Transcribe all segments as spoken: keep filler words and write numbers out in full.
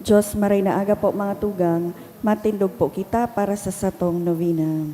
Diyos, maray na aga po, mga tugang, matindog po kita para sa satong novena.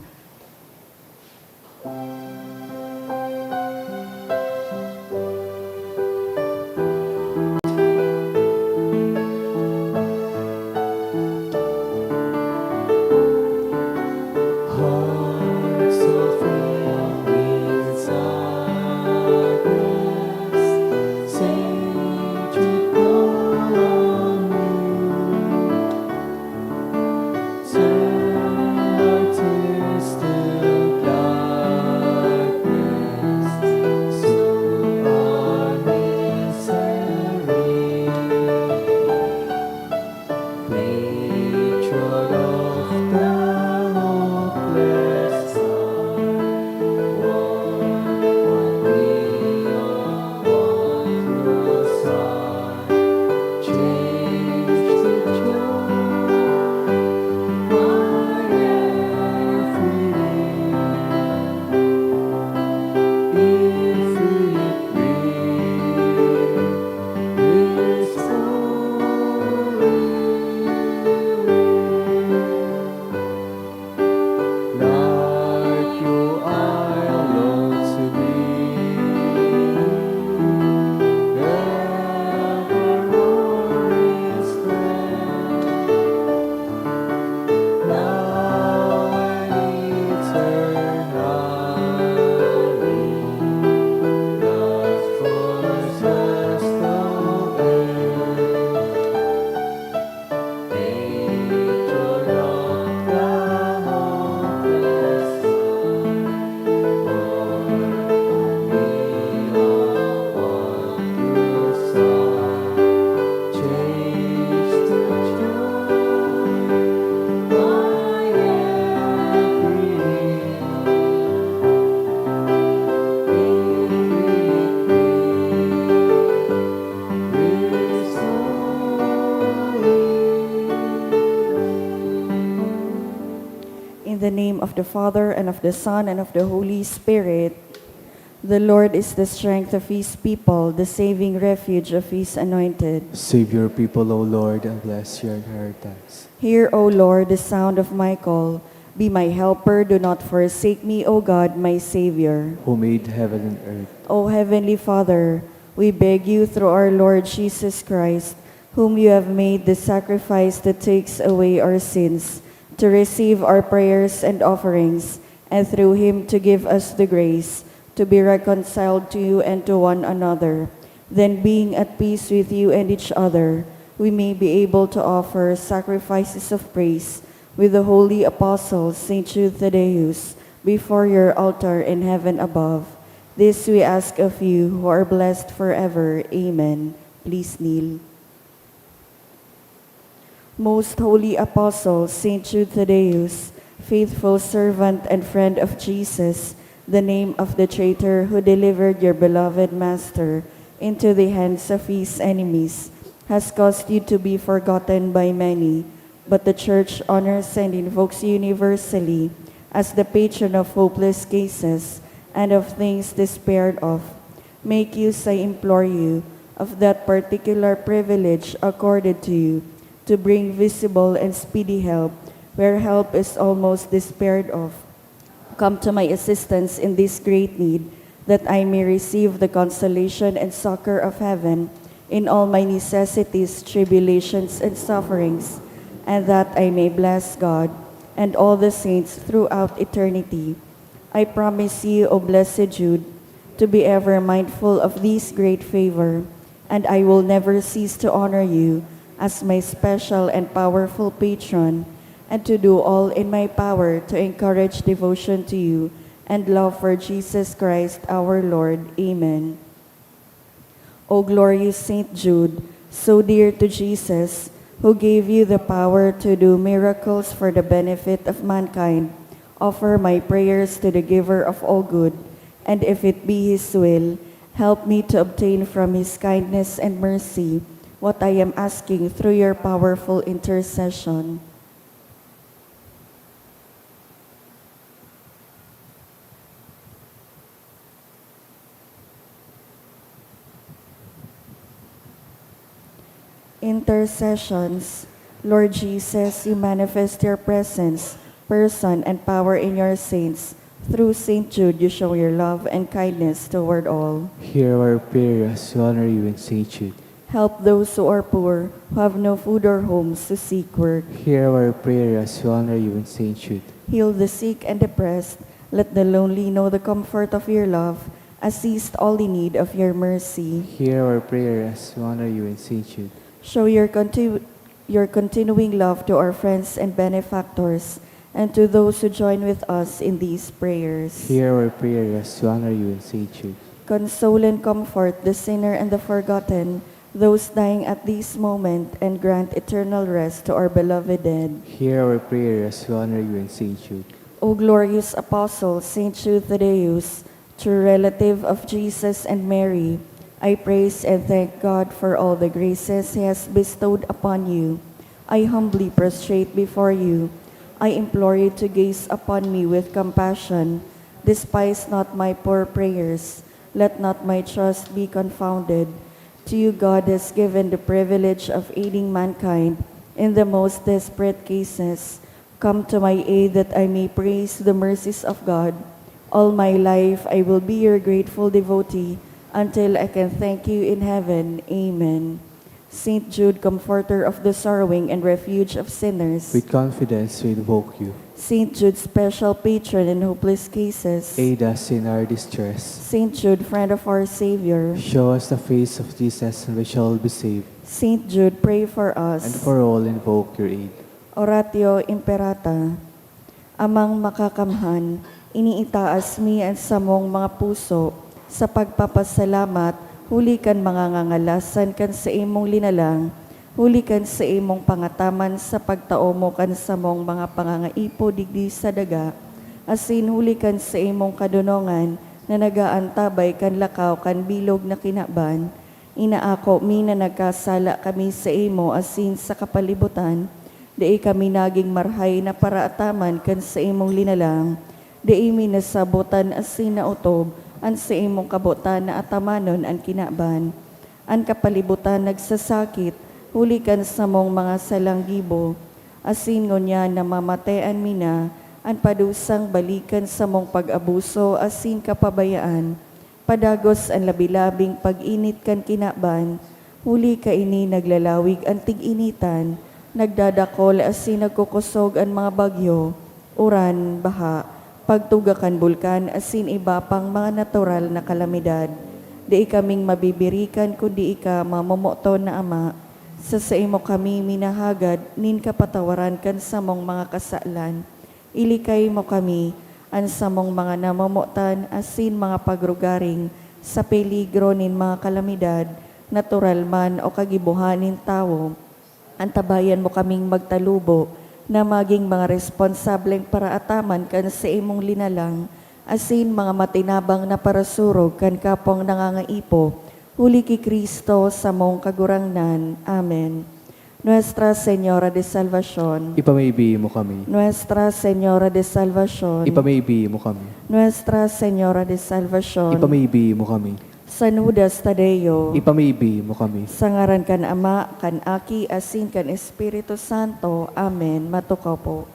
Father, and of the Son, and of the Holy Spirit. The Lord is the strength of his people, the saving refuge of his anointed. Save your people, O Lord, and bless your inheritance. Hear, O Lord, the sound of my call. Be my helper, do not forsake me, O God, my Savior. Who made heaven and earth. O Heavenly Father, we beg you through our Lord Jesus Christ, whom you have made the sacrifice that takes away our sins, to receive our prayers and offerings, and through him to give us the grace to be reconciled to you and to one another. Then, being at peace with you and each other, we may be able to offer sacrifices of praise with the holy apostle Saint Jude Thaddeus before your altar in heaven above. This we ask of you, who are blessed forever. Amen. Please kneel. Most Holy Apostle Saint Jude Thaddeus, faithful servant and friend of Jesus, the name of the traitor who delivered your beloved Master into the hands of his enemies, has caused you to be forgotten by many, but the Church honors and invokes you universally as the patron of hopeless cases and of things despaired of. Make use, I implore you, of that particular privilege accorded to you, to bring visible and speedy help where help is almost despaired of. Come to my assistance in this great need, that I may receive the consolation and succor of heaven in all my necessities, tribulations, and sufferings, and that I may bless God and all the saints throughout eternity. I promise you, O blessed Jude, to be ever mindful of this great favor, and I will never cease to honor you as my special and powerful patron, and to do all in my power to encourage devotion to you and love for Jesus Christ our Lord. Amen. O glorious Saint Jude, so dear to Jesus, who gave you the power to do miracles for the benefit of mankind, offer my prayers to the Giver of all good, and if it be His will, help me to obtain from His kindness and mercy what I am asking through your powerful intercession. Intercessions. Lord Jesus, you manifest your presence, person, and power in your saints. Through Saint Jude, you show your love and kindness toward all. Hear our prayer as we honor you in Saint Jude. Help those who are poor, who have no food or homes to seek work. Hear our prayer as we honor you in Saint Jude. Heal the sick and depressed. Let the lonely know the comfort of your love. Assist all in need of your mercy. Hear our prayer as we honor you in Saint Jude. Show your, conti- your continuing love to our friends and benefactors, and to those who join with us in these prayers. Hear our prayer as we honor you in Saint Jude. Console and comfort the sinner and the forgotten, those dying at this moment, and grant eternal rest to our beloved dead. Hear our prayer as we honor you in Saint Jude. O glorious Apostle, Saint Jude Thaddeus, true relative of Jesus and Mary, I praise and thank God for all the graces He has bestowed upon you. I humbly prostrate before you. I implore you to gaze upon me with compassion. Despise not my poor prayers. Let not my trust be confounded. To you God has given the privilege of aiding mankind in the most desperate cases. Come to my aid that I may praise the mercies of God. All my life I will be your grateful devotee until I can thank you in heaven. Amen. Saint Jude, comforter of the sorrowing and refuge of sinners. With confidence we invoke you. Saint Jude, special patron in hopeless cases. Aid us in our distress. Saint Jude, friend of our Savior. Show us the face of Jesus and we shall be saved. Saint Jude, pray for us. And for all invoke your aid. Oratio Imperata. Amang Makakamhan, iniitaas mi an samong mga puso sa pagpapasalamat huli kan mga ngangalasan kan saimong linalang, huli kan saimong pangataman sa pagtao mo kan samong mga pangangaipo digdi sa daga, asin huli kan saimong kadonongan na nag-aantabay kan lakaw kan bilog na kinaban. Inaako mi na nagkasala kami saimo asin sa kapalibutan, Dai kami naging marhay na paraataman kan saimong linalang. Dai mi nasabotan asin naotob an saimong kabotan na atamanon an kinaban. An kapalibutan nagsasakit huli kan samong mga salang gibo, asin ngunyan namamatean mi na an padusang balik kan samong pag-abuso asin kapabayaan. Padagos an labi-labing pag-init kan kinaban, huli kaini naglalawig an tig-initan, nagdadakol asin nagkukosog an mga bagyo, uran, baha, pagtuga kan bulkan asin iba pang mga natural na kalamidad. Dai kaming mabibirikan kundi ika, mamomoton na Ama. Sa saimo kami minahagad nin kapatawaran kan samong mga kasalan. Ilikay mo kami, an samong mga namomotan asin mga pagrugaring sa peligro nin mga kalamidad, natural man o kagibohan nin tawo. Antabayan mo kaming magtalubo na magin mga responsableng paraataman kan saimong linalang asin mga matinabang na parasurog kan kapwang nangangaipo, huli ki Cristo, samong Kagurangnan. Amen. Nuestra Señora de Salvacion. Ipamaibi mo kami. Nuestra Señora de Salvacion. Ipamaibi mo kami. Nuestra Señora de Salvacion. Ipamaibi mo kami. San Judas Tadeo. Ipamaibi mo kami. Sa ngaran kan Ama, kan Aki, asin kan Espiritu Santo. Amen. Matukaw po.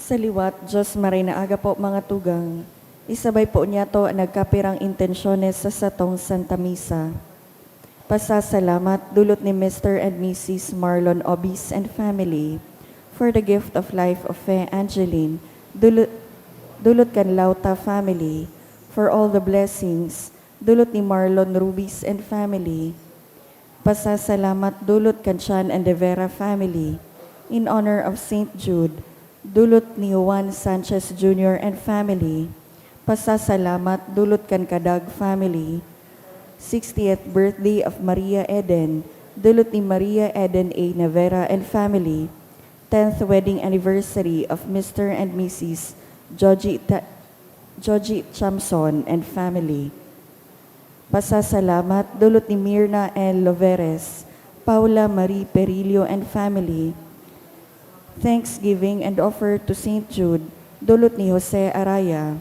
Sa liwat, Diyos, maray na aga po, mga tugang. Isabay po niyato an nagkapirang intensyones sa satong Santa Misa. Pasasalamat, dulot ni Mister and Missus Marlon Obis and family, for the gift of life of Fe Angeline, dulot, dulot kan Lauta family, for all the blessings, dulot ni Marlon Rubis and family. Pasasalamat, dulot kan Chan and De Vera family, in honor of Saint Jude, dulot ni Juan Sanchez Junior and family. Pasasalamat, dulot kan Kadag family, sixtieth birthday of Maria Eden, dulot ni Maria Eden A Navera and family, tenth wedding anniversary of Mister and Missus Joji Ta-, Joji Chamson and family. Pasasalamat, dulot ni Mirna L Loveres, Paula Marie Perillo and family. Thanksgiving and offer to Saint Jude, dulot ni Jose Araya.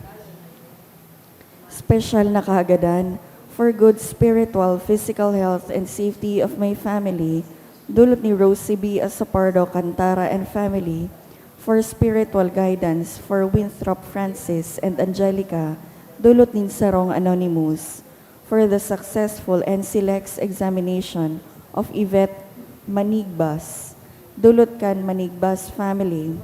Special na kahagadan for good spiritual, physical health and safety of my family, dulot ni Rosie B Asopardo Cantara and family, for spiritual guidance for Winthrop Francis and Angelica, dulot nin sarong anonymous, for the successful N C lex examination of Yvette Manigbas, dulot kan Manigbas family.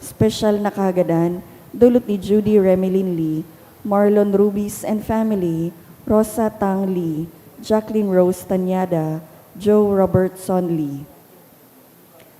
Special na kahagadan, dulot ni Judy Remilin Lee, Marlon Rubis and family, Rosa Tang Lee, Jacqueline Rose Tanyada, Joe Robertson Lee.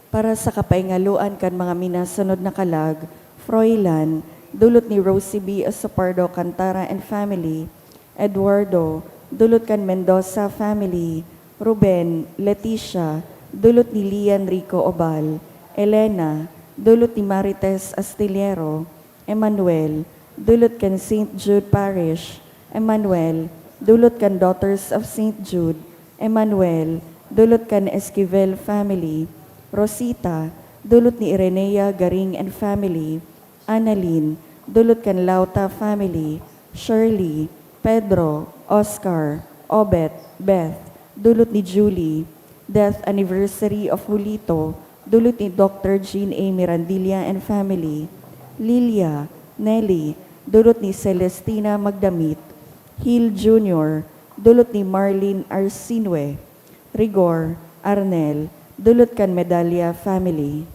Para sa kapaingaloan kan mga minasunod na kalag, Froilan, dulot ni Rosie B Osopardo Cantara and family, Eduardo, dulot kan Mendoza family, Ruben, Leticia, dulot ni Lian Rico Obal, Elena, dulot ni Marites Astillero, Emmanuel, dulot kan Saint Jude Parish. Emmanuel, dulot kan Daughters of Saint Jude. Emmanuel, dulot kan Esquivel family. Rosita, dulot ni Irenea Garing and family. Annalyn, dulot kan Lauta family. Shirley, Pedro, Oscar, Obet, Beth, dulot ni Julie. Death anniversary of Julito, dulot ni Doctor Jean A. Mirandilla and family. Lilia, Nelly, dulot ni Celestina Magdamit. Hil Junior, dulot ni Marlene Arsinue. Rigor, Arnel, dulot kan Medalla family.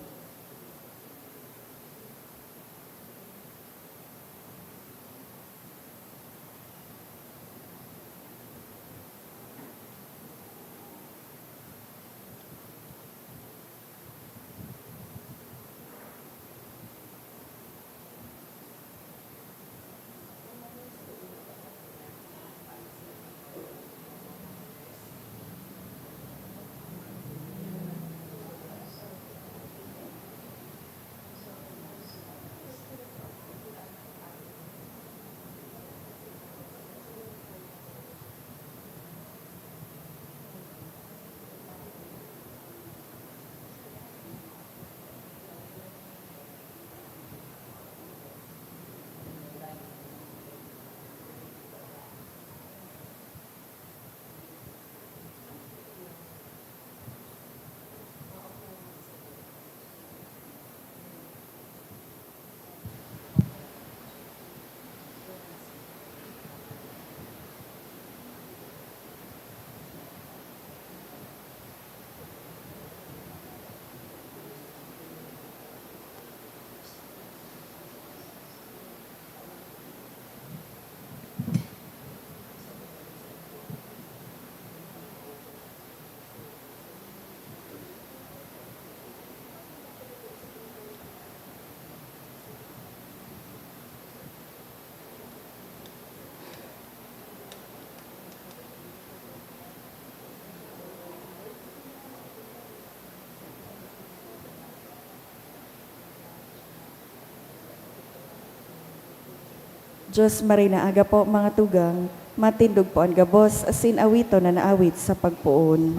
Diyos Maray na Aga po, mga tugang. Matindog po an gabos asin awiton na naawit sa pagpoon.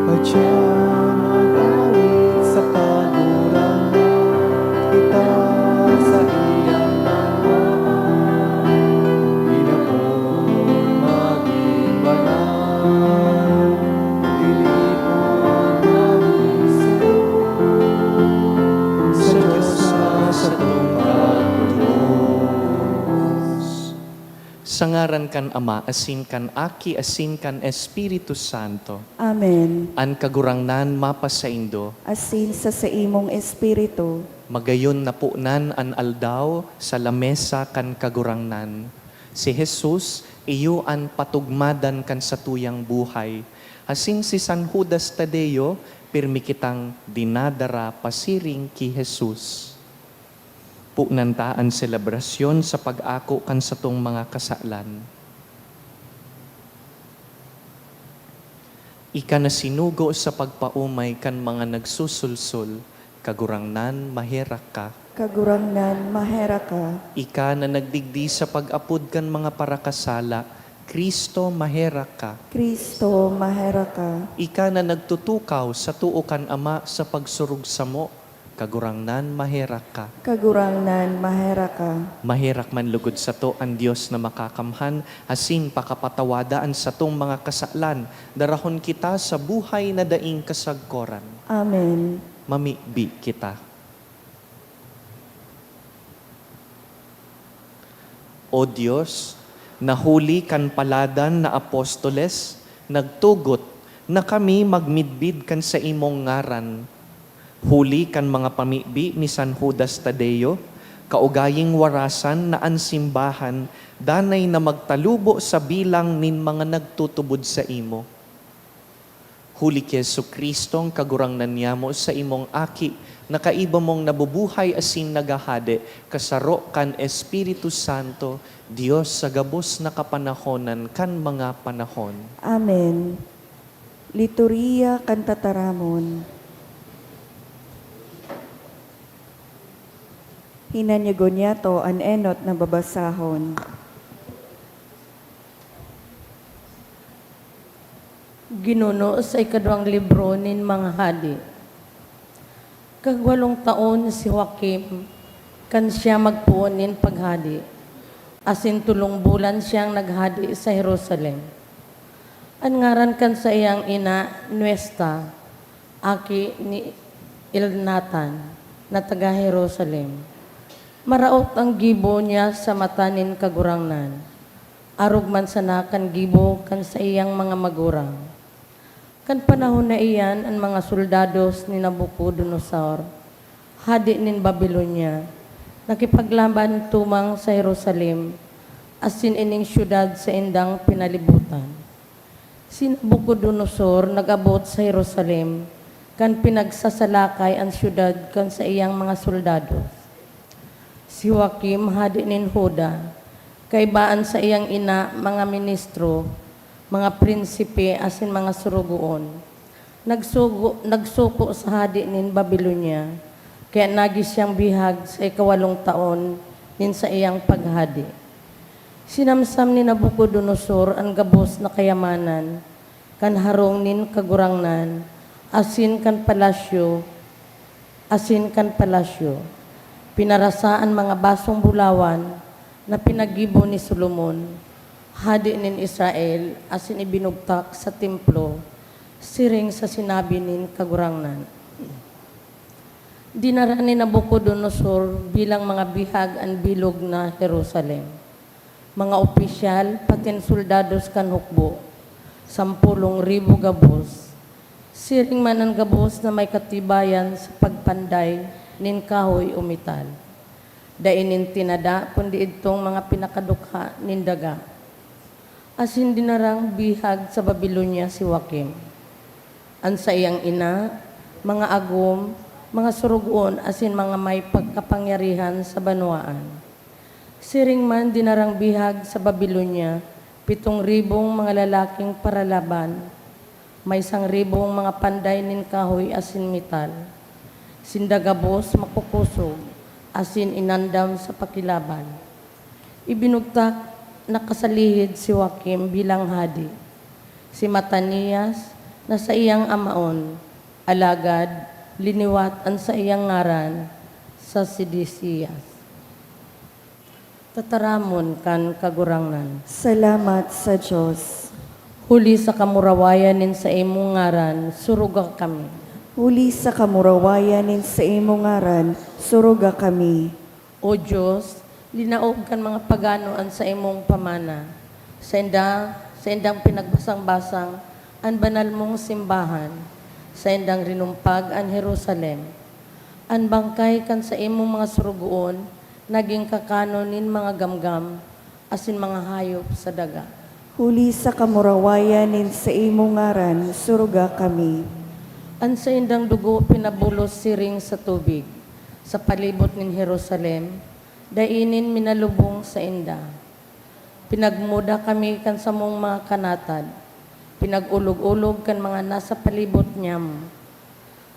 Padya mag-awit sa Kagurangnan, kita sa iyang banal, pinapod magin banal, tinipon namin sa Diyos na satong pagtubos. Sa ngaran kan Ama, asin kan Aki, asin kan Espiritu Santo. Amen. An Kagurangnan mapasaindo. Asin sa saimong espiritu. Magayon na ponan an aldaw sa lamesa kan Kagurangnan. Si Jesus, iyo an patugmadan kan satuyang buhay. Asin si San Judas Tadeo, pirmi kitang dinadara pasiring ki Jesus. Ponan ta an selebrasyon sa pag-ako kan satong mga kasalan. Ika na sinugo sa pagpaomay kan mga nagsusulsol, Kagurangnan, maherak ka. Kagurangnan, maherak ka. Ika na nagdigdi sa pag-apod kan mga parakasala, Cristo, maherak ka. Cristo, maherak ka. Ika na nagtutukaw sa too kan Ama sa pagsurog samo, Kagurangnan, maherak ka. Kagurangnan, maherak ka. Maherak man lugod sato an Dios na makakamhan, asin pakapatawada an satong mga kasalan, darahon kita sa buhay na daing kasagkoran. Amen. Mamibi kita. O Dios, na huli kan paladan na apostoles, nagtugot na kami magmidbid kan saimong ngaran. Huli kan mga pamibi ni San Judas Tadeo, kaugaying warasan na an simbahan danay na magtalubo sa bilang nin mga nagtutubod saimo. Huli ki Jesu-Cristong Kagurangnan niamo, saimong Aki, na kaiba mong nabubuhay asin naghahade, kasaro kan Espiritu Santo, Dios sa gabos na kapanahonan kan mga panahon. Amen. Liturhiya kan Tataramon. Hinanyagon niyato an enot na babasahon. Ginuno sa ikaduwang libro nin mga hadi. Kagwalong taon si Joaquim kan siya magpoon nin paghadi, asin tolong bulan siyang naghadi sa Jerusalem. An ngaran kan saiyang ina, Nuesta, aki ni Elnatan, na taga Jerusalem. Maraot ang gibo niya sa mata nin Kagurangnan, arog man sana kan gibo kan saiyang mga magurang. Kan panahon na iyan, an mga soldados ni Nabucodonosor, hadi nin Babilonia, nakipaglaban tumang sa Jerusalem, asin ining syudad saindang pinalibutan. Si Nabucodonosor nag-abot sa Jerusalem kan pinagsasalakay an syudad kan saiyang mga soldados. Si Joaquim, hadi nin Juda, kaiba an saiyang ina, mga ministro, mga prinsipe asin mga sorogoon. Nagsugo-, nagsuko sa hadi nin Babilonia, kaya nagi siyang bihag sa ikawalong taon nin saiyang paghadi. Sinamsam ni Nabucodonosor an gabos na kayamanan kan harong nin Kagurangnan asin kan palasyo, asin kan palasyo. Pinarasa an mga basong bulawan na pinaggibo ni Solomon, hadi nin Israel, asin ibinugtak sa templo, siring sa sinabi nin Kagurangnan. Dinara ni Nabucodonosor bilang mga bihag an bilog na Jerusalem, mga opisyal, patin soldados kan hukbo, sampolong ribo gabos, siring man an gabos na may katibayan sa pagpanday nin kahoy o metal. Dai nin tinada kundi idtong mga pinakadukha nin daga. Asin dinarang bihag sa Babilonia si Joaquim. An saiyang ina, mga agom, mga sorogoon asin mga may pagkapangyarihan sa banwaan. Siring man dinarang bihag sa Babilonia pitong ribong mga lalaking paralaban, may sangribong mga panday nin kahoy asin metal. Sinda gabos makukosog asin inandam sa pakilaban. Ibinugtak na kasalihid si Joaquim bilang hadi. Si Matanias na saiyang amaon, alagad liniwat an saiyang ngaran sa Sedecias. Tataramon kan Kagurangnan. Salamat sa Dios. Huli sa kamurawayan nin saimong ngaran, suruga kami. Huli sa kamurawayan nin saimong ngaran, suruga kami. O Dios, linaog kan mga pagano an saimong pamana. Sainda, saindang pinagbasang-basang an banal mong simbahan. Saindang rinumpag an Jerusalem. An bangkay kan saimong mga sorogoon nagin kakanon nin mga gamgam asin mga hayop sa daga. Huli sa kamurawayan nin saimong ngaran, suruga kami. An saindang dugo pinabulos siring sa tubig sa palibot nin Jerusalem, dai nin minalubong sainda. Pinagmuda kami kan samong mga kanatad, pinag-olog-olog kan mga nasa palibot niyamo.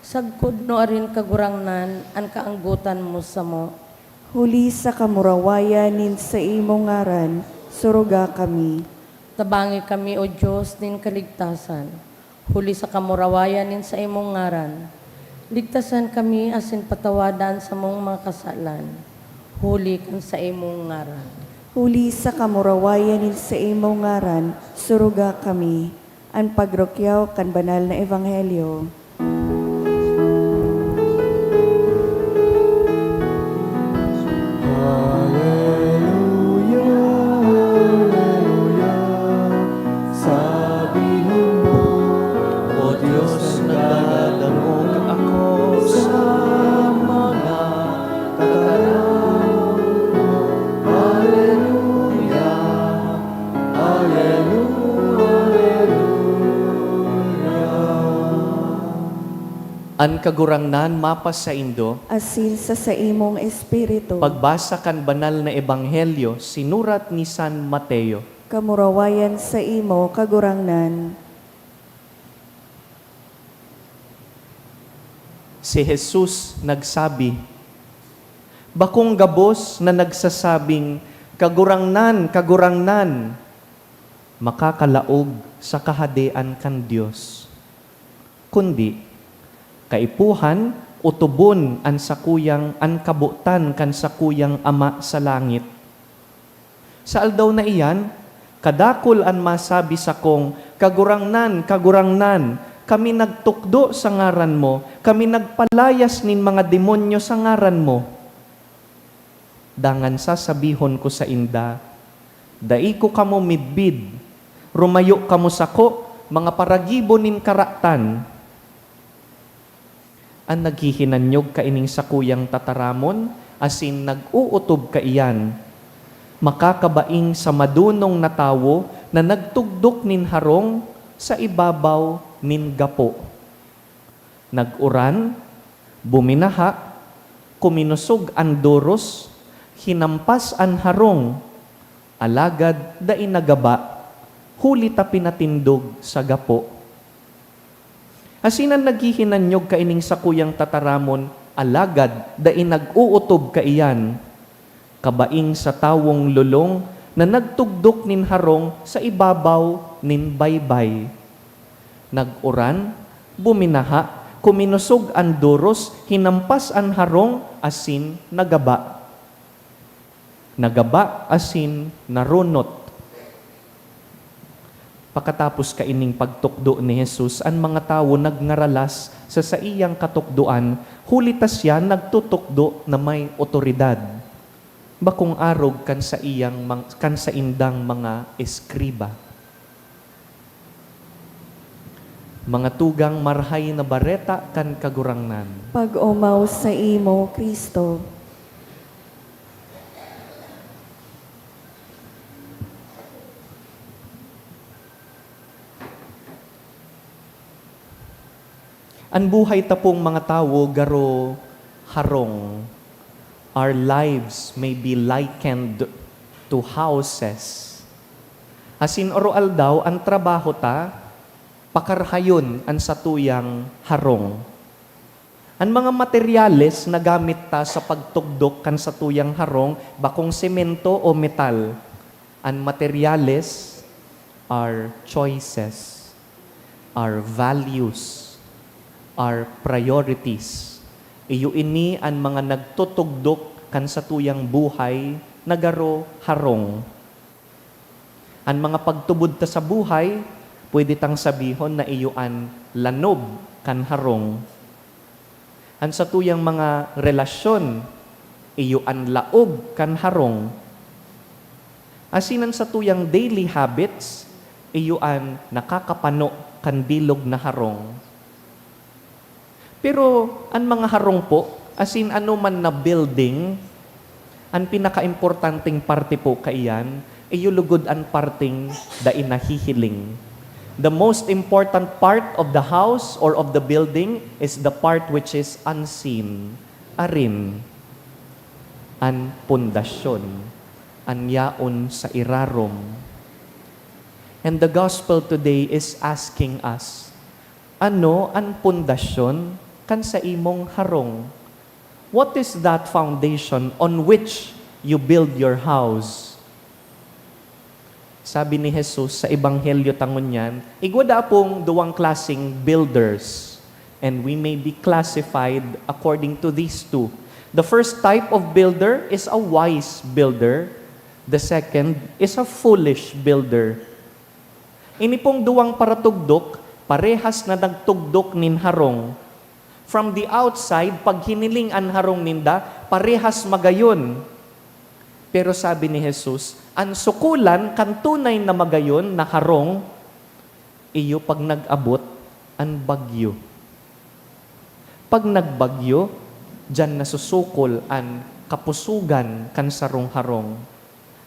Sagkod nuarin, Kagurangnan, an kaanggotan mo samo. Huli sa kamurawayan nin saimong ngaran, suruga kami. Tabangi kami, O Dios, nin kaligtasan, huli sa kamurawayan nin saimong ngaran. Ligtasan kami asin patawada an samong mga kasalan, huli kan saimong ngaran. Huli sa kamurawayan nin saimong ngaran, suruga kami. An pagrukyaw kan banal na ebanghelyo. Aleluya, aleluya. Sabihon mo, O Dios, nagdadangog ako sa mga tataramon mo. Aleluya, aleluya, aleluya. An Kagurangnan mapasaindo. Asin sa saimong espiritu. Pagbasa kan Banal na Ebanghelyo sinurat ni San Mateo. Kamurawayan saimo, Kagurangnan. Si Jesus nagsabi, Bakong gabos na nagsasabing, "Kagurangnan, Kagurangnan," makakalaog sa Kahadean kan Dios, kundi kaipuhan, otobon an sakuyang, an kabotan kan sakuyang Ama sa langit. Sa aldaw na iyan, kadakul an masabi sakong, "Kagurangnan, Kagurangnan, kami nagtukdo sa ngaran mo, kami nagpalayas nin mga demonyo sa ngaran mo." Dangan sasabihon ko sainda, "Dai ko kamo midbid. Rumayo kamo sako, mga paragibo nin karatan." An naghihinanyog kaining sakuyang tataramon asin nag-ootob kaiyan, makakabaing sa madonong na tawo na nagtugdok nin harong sa ibabaw nin gapo. Nag-uran, buminaha, kuminosog an doros, hinampas an harong, alagad dai nagaba, huli ta pinatindog sa gapo. Asin an naghihinanyog kaining sakuyang tataramon, alagad dai nag-ootob kaiyan, kabaing sa tawong lolong na nagtugdok nin harong sa ibabaw nin baybay. Nag-uran, buminaha, kuminosog an doros, hinampas an harong, asin nagaba. Nagaba asin narunot. Pakatapos kaining pagtukdo ni Jesus, an mga tawo nagngaralas sa saiyang katukdoan, huli ta siya nagtutukdo na may awtoridad, bakong arog kan saiyang mang-, kan saindang mga eskriba. Mga tugang, Marahay na Bareta kan Kagurangnan. Pag-omaw saimo, Cristo. An buhay ta pong mga tawo garo harong. Our lives may be likened to houses. Asin oro-aldaw, an trabaho ta, pakarahayon an satuyang harong. An mga materyales na gamit ta sa pagtugdok kan satuyang harong, bakong semento o metal. An materyales, our choices, our values, our priorities. Iyo ini an mga nagtutugdok kan satuyang buhay na garo harong. An mga pagtubod ta sa buhay, pwede tang sabihon na iyo an lanob kan harong. An satuyang mga relasyon, iyo an laog kan harong. Asin an satuyang daily habits, iyo an nakakapano kan bilog na harong. Pero an mga harong po, asin anoman na building, an pinakaimportanteng parte po kaiyan, iyo lugod an parteng dai nahihiling. The most important part of the house or of the building is the part which is unseen. Arin, an pundasyon, an yaon sa irarom. And the gospel today is asking us, ano an pundasyon kan saimong harong? What is that foundation on which you build your house? Sabi ni Jesus sa Ebanghelyo ta ngunyan, igwa daa pong duwang klaseng builders, and we may be classified according to these two. The first type of builder is a wise builder. The second is a foolish builder. Ini pong duwang paratugdok, parehas na nagtugdok nin harong. From the outside, pag hiniling an harong ninda, parehas magayon. Pero sabi ni Jesus, an sukolan kan tunay na magayon na harong, iyo pag nag-abot an bagyo. Pag nagbagyo, diyan nasusukol an kapusogan kan sarong harong.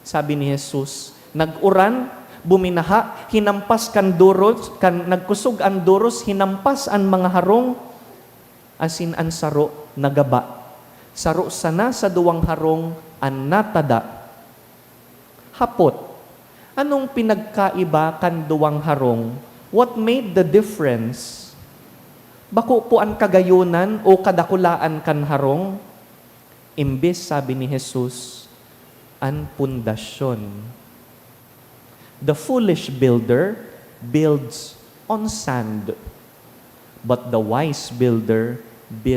Sabi ni Jesus, "Nag-uran, buminaha, hinampas kan doros, kan nagkusog an doros, hinampas an mga harong, asin an saro nagaba. Saro sana sa duwang harong an natada." Hapot, anong pinagkaiba kan duwang harong? What made the difference? Bako po an kagayonan o kadakulaan kan harong? Imbes, sabi ni Jesus, an pundasyon. The foolish builder builds on sand, but the wise builder builds